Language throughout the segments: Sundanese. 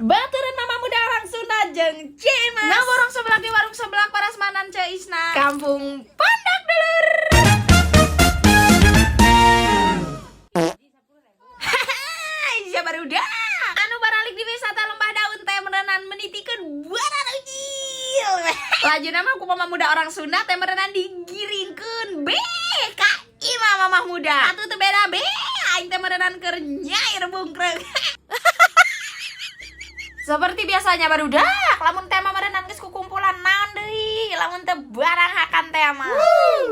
Baturan mama muda orang Sunda jeung Cimas. Ngaborong seblak di warung seblak Parasmanan Ceu Isna. Kampung Pondok, dulur. Hahaha, sia barudak. Anu baralik di wisata Lembah Daun teh meureunan menitikeun bararujil. Lajuna mah ku mama muda orang Sunda teh meureunan digiringkeun be ka imah mamah muda. Atuh teu beda be aing teh meureunan keur nyair bungkreung. Seperti biasanya, barudak, lamun tema meureunan geus kukumpulan naon deui lamun teu barang hakan teh mah.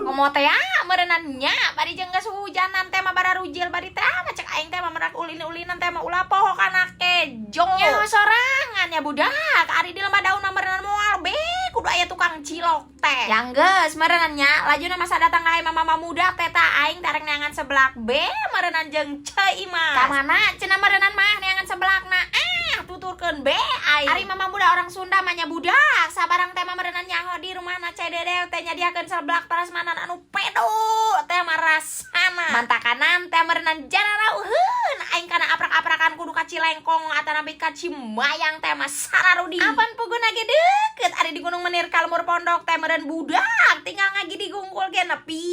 Komo teh ah, meureunan nya bari jeung geus hujanan teh mah bararujil bari teh mah cek aing teh mah merak ulin-ulinan teh mah ulah poho kana kejo. Nyaho sorangan ya, budak, ari di Lembah Daun mah meureunan moal be kudu aya tukang cilok teh. Yang geus meureunan nya lajuna masa datang ka mama muda teh ta aing tarek neangan seblak be meureunan jeung Ceu Imas. Ka mana cenah meureunan mah neangan seblakna? Ah, tuturkeun be aing. Ari mama muda orang Sunda mah nya, budak, sabarang teh mah meureunan nyaho di rumahna Ceu Dede teh nyadiakeun seblak prasmanan anu pedo teh mah rasana. Mantakanan teh meureunan jararauheun aing kana aprak-aprakan kudu ka Cilengkong atanapi ka Cimayang teh mah sararudi. Apan puguna ge deukeut ari di Gunung Menir ka lembur pondok teh meureun, budak, tinggal ngagi digungkul ge nepi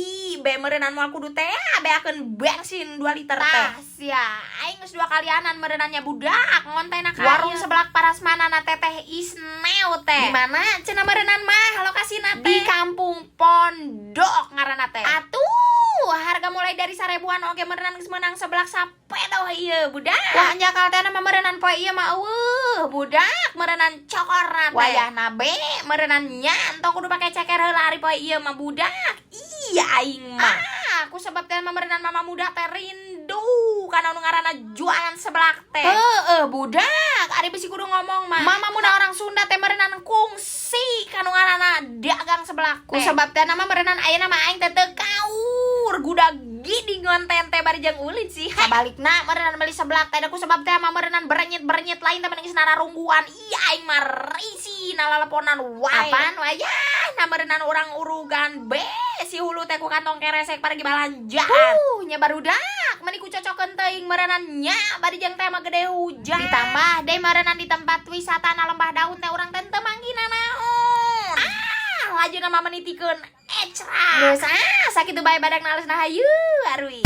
be meureunan moal kudu teh beakeun bensin 2 liter teh. Tah sia aing geus dua kalianan meureunannya, budak, ngontena ka warung seblak Parasmanan Teteh Isneu teh. Di mana cenah meureunnan mah lokasina teh? Di Kampung Pondok ngaranna teh. Atuh harga mulai dari 1.000-an oge meureunan geus meunang seblak sapedo ieu, budak. Wah, anjakal teh mah meureunan poe ieu mah eueuh, budak, meureunan cokorna teh. Wayahna be meureunan nya entong kudu pake ceker heula ari poe ieu mah, budak. Iya aing mah. Ah, ku sebab teh mah meureunan mama muda teh rindu kana nu ngaranna jualan seblak teh. Heeh, budak, ari bisi kudu ngomong mah. Mama muda orang Sunda teh meureunan kungsi kanu ngaranna dagang seblak teh. Ku sebab teh nama meureunan ayeuna mah aing teh teu kaur gudag gidi ngonten teh bari jeung ulin sih. Sabalikna meureunan beli seblak teh ku sebab teh mah meureunan berenyit-berenyit lain teh mending nararungguan. Iya aing mah risih nalaleponan wae. Apaan wayah na meureunan urang urugan be si hulu teh ku kantong keresek paragi balanjaan. Nya barudak, meni ku cocokeun teuing meureunan nya bari jeung teh mah gede hujan. Ditambah deui meureunan di tempat wisata na Lembah Daun teh urang teh teu manggina naon. Ah, lajuna mah menitikeun ecra. Geus ah, sakitu bae badak nalesna, hayu arui.